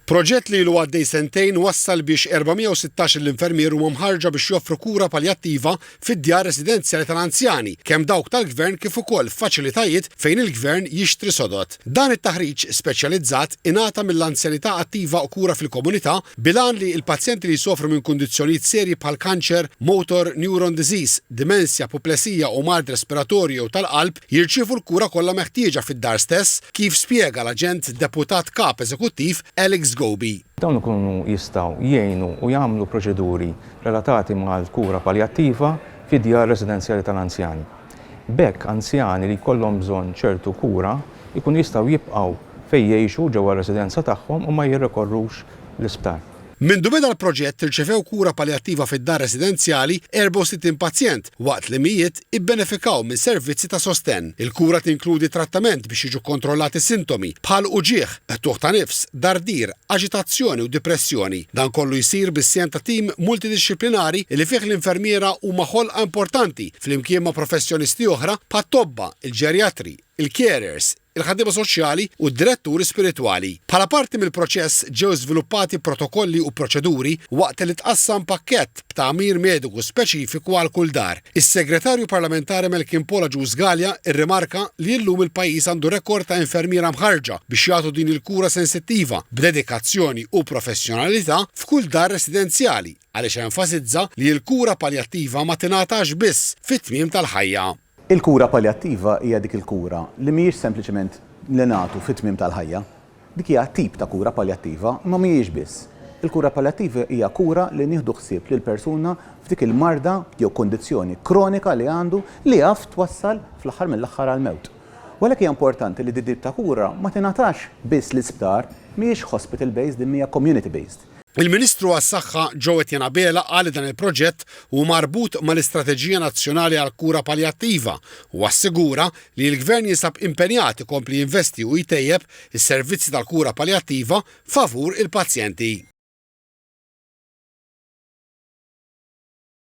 Proġett li ilu għaddej sentejn wassal biex 416 l-infermier huma mħarrġa biex joffru kura paljattiva fid-djar residenzjali tal-anzjani, kemm dawk tal-Gvern kif ukoll f'faċilitajiet fejn il-Gvern jixtri sodod. Dan it-taħriġ speċjalizzat ingħata mill-Anzjanità Attiva u Kura fil-Komunità bil-għan li l-pazjenti li jsofru minn kundizzjonijiet serji bħal kanċer, motor neuron disease, dimensja, puplesija u mard respiratorju jew tal-qalb jirċievu l-kura kollha meħtieġa fid-dar stess, kif spjega l-Aġent Deputat Kap Eżekuttiv Alex Gobi. Dawn ikunu jistgħu jgħinu u jagħmlu proċeduri relatati mal-kura paljattiva fi djar residenzjali tal-anzjani. B'hekk anzjani li jkollhom bżonn ċertu kura jkunu jistgħu jibqgħu fejn jgħixu ġewwa r-residenza tagħhom u ma jirrikorrux l-isptar. Mindu beda l-proġett irċevew kura paljattiva fid-dar residenzjali 64 pazjent, waqt li mijiet ibbenefikaw minn servizzi ta' sostenn. Il-kura tinkludi trattament biex jiġu kkontrollati sintomi bħal uġigħ, qtugħ ta' nifs, dardir, aġitazzjoni u dipressjoni. Dan kollu jsir bis-sehem ta' tim multidixxiplinari li fih l-infermiera huma ħolqa importanti flimkien ma' professjonisti oħra bħat-tobba, il-ġerjatri, il-carers, il-ħaddiema soċjali u d-diretturi spiritwali. Bħala parti mill-proċess ġew żviluppati protokolli u proċeduri waqt li tqassam pakkett b'tagħmir mediku speċifiku għal kull dar. Is-Segretarju Parlamentari Melkin Paul Agius Galea rrimarka li llum il-pajjiż għandu rekord ta' infermiera mħarrġa biex jagħtu din il-kura sensittiva b'dedikazzjoni u professjonalità f'kull dar residenzjali għaliex enfasizza li l-kura paljattiva ma tingħatax biss fit-tmiem tal-ħajja. Il-kura paljattiva hija dik il-kura li mhijiex sempliċement li nagħtu fit-tmiem tal-ħajja. Dik hija tip ta' kura paljattiva, imma mhijiex biss. Il-kura paljattiva hija kura li nieħdu ħsieb lill-persuna f'dik il-marda jew kundizzjoni kronika li għandu li jaf twassal fl-aħħar mill-aħħar għall-mewt. U għalhekk hija importanti li din tip ta' kura ma tingħatax biss l-isptar, mhijiex hospital based imma hija community based. Il-Ministru għas-Saħħa Jo Etienne Abela qal li dan il-proġett hu marbut mal-Istrateġija Nazzjonali għall-Kura Paljattiva u assigura li l-Gvern jinsab impenjat ikompli jinvesti u jtejjeb is-servizzi tal-kura paljattiva favur il-pazjenti.